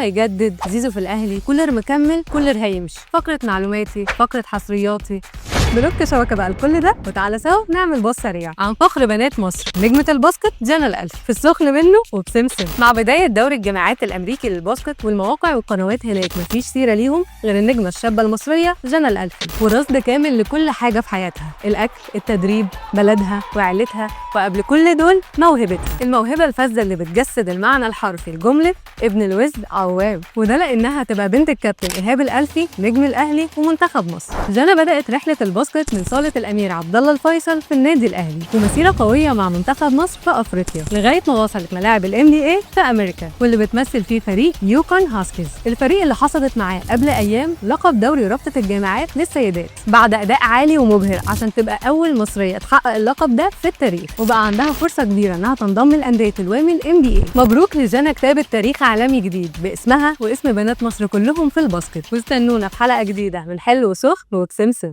هيجدد، زيزو في الاهلي، كولر مكمل، كولر هيمشي. فقره معلوماتي، فقره حصرياتي، block شبكة بقى لكل ده. وتعالى سوا نعمل بص سريع عن فخر بنات مصر نجمه ال basket جنى الألفي في السخن منه وبسمسم. مع بداية دوري الجامعات الامريكي لل basket والمواقع والقنوات هناك مفيش سيره ليهم غير النجمة الشابة المصرية جنى الألفي، ورصد كامل لكل حاجة في حياتها: الاكل، التدريب، بلدها وعيلتها، وقبل كل دول موهبتها، الموهبة الفذه اللي بتجسد المعنى الحرفي لجملة ابن الوزد عوام، وده لانها تبقى بنت الكابتن ايهاب الألفي نجم الاهلي ومنتخب مصر. جنى بدات رحله ال basket من صاله الامير عبد الله الفيصل في النادي الاهلي، ومسيره قوية مع منتخب مصر في افريقيا لغاية ما وصلت ملاعب ال NBA في امريكا، واللي بتمثل فيه فريق يوكون هاسكيز، الفريق اللي حصدت معاه قبل ايام لقب دوري رابطه الجامعات للسيدات بعد اداء عالي ومبهر عشان تبقى اول مصرية تحقق اللقب ده في التاريخ، وبقى عندها فرصة كبيرة انها تنضم لانديه ال women NBA. مبروك لجنى كتابه تاريخ عالمي جديد باسمها واسم بنات مصر كلهم في ال basket. واستنونا في حلقة جديدة من حلو وسخن وبسمسم.